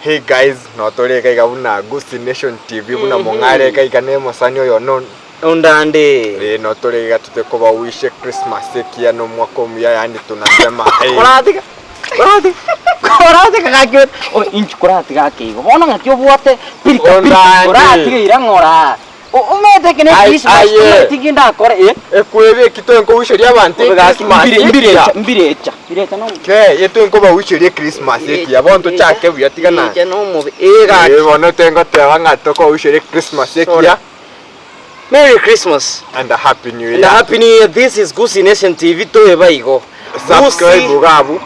Hey guys, notore iga iga buna Gusii Nation TV buna mong'are iga iga ne mosani oyo no Ondande. Eh, notore iga tute kobawishe Christmas ekiya na omwaka omuya yaani tunasema hey. Koratiga. Koratiga. Koratiga gaki o inchi koratiga ake igo. Bono ng'aki obwate pirika pirika. Ondande. Koratiga ira ng'ora. Omanyete eke ne Ai- Christmas aye. omanyete ki ndakore eh. Ekwebe eki twenkowisheria abanto Obe gaki Christmas mbire ekiya. mbirecha mbirecha. Mbirecha no. Ke, ye twenkobawisheria Christmas ekiya bono tochake buya tiga na. Mbirecha no omobe. Eh gaki. Eh, bono tengoteba ng'a tokobawisheria Christmas ekiya Merry Christmas. and a happy new And a year. happy new year. This is Gusii Nation TV toeba igo. Subscribe Gusii. iga abwo,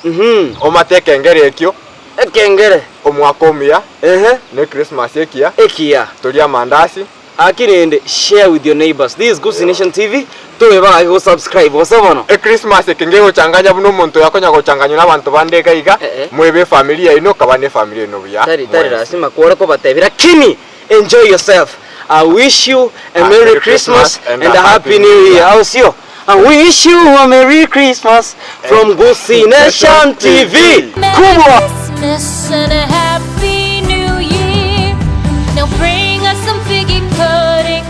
Mhm. omate ekengere ekio, Ekengere. omwaka omuya, Ehe. ne Christmas ekiya, Ekiya. torie amandasi. Aki rende share with your neighbors. This is Gusii Nation TV. Toeba gaki go subscribe gose bono. Echristmas eke ngegochanganya buna omonto oyo akonya gochanganywa nabanto bande iga iga, Eh, eh. mwebe efamiri yaino kaba ne efamiri yaino buya Tari tari mwensi. lasima kwore kobatebia lakini enjoy yourself. I wish you a Merry Christmas and a Happy New Year. Au sio? I wish you a Merry Christmas from Gusii Nation TV. Merry Kubwa. Christmas and a Happy New Year. Now bring us some figgy pudding.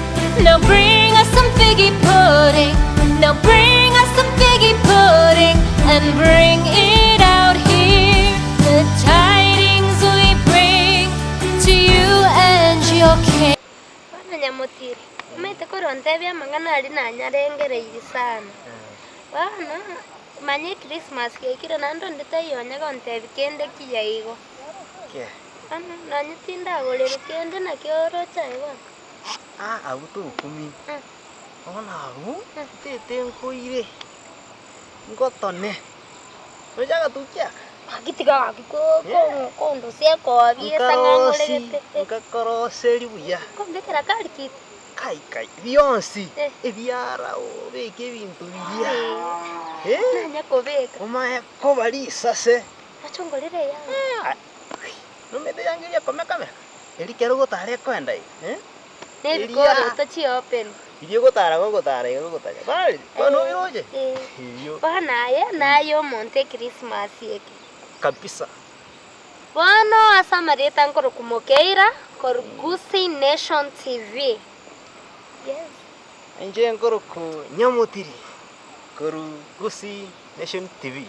Now bring us some figgy pudding. Now bring us some figgy pudding and bring it out here. The tidings we bring to you and your king. Bono nyamotiri, omanyete korwa ntebie amang'ana aria nanyarengereirie sana. Bono, manya echristmas yaikire naende onde taiyo onye gontebia kende kiya igo. Bono nonye tindagorerwa kende naki oroche aye bono. Ah, abwo tokumia. Mm. Bono abwo, Mm. tete nkoire, ngotone. Roche agatukia aka. Gaki tiga gaki ko- ko- kondusia ekobi Nkarosi, esang'ang'oregete. nkakoroseri buya. Kombekera kari kiti. Kai kai, bionsi, Eh. ebiara obeke ebinto biria. Eh. Eh, Nanya kobeka. omaye koba risase. Acha ongorere eyanga. Ah, nomanyete eyanga eria ekomeka-meka, eri kero ogotara ekoenda iga, eh. Na ebikoroto chiopen. Riria ogotara gogotara iga gogotanya bari, bono obiroche? Eh. Erio. Bono aye naye omonto echristmas eke. Kabisa. Bono ase amarieta nkorokwa Mokeira korwa Gusii Nation TV. Yes. Inche nkorokwa Nyamotiri korwa Gusii Nation TV.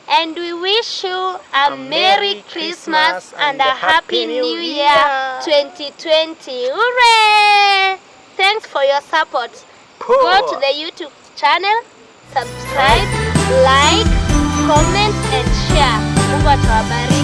And we wish you a Merry Christmas and a Happy New Year 2020. Hooray! Thanks for your support. Go to the YouTube channel, subscribe, like, comment and share. Mungu atawabariki.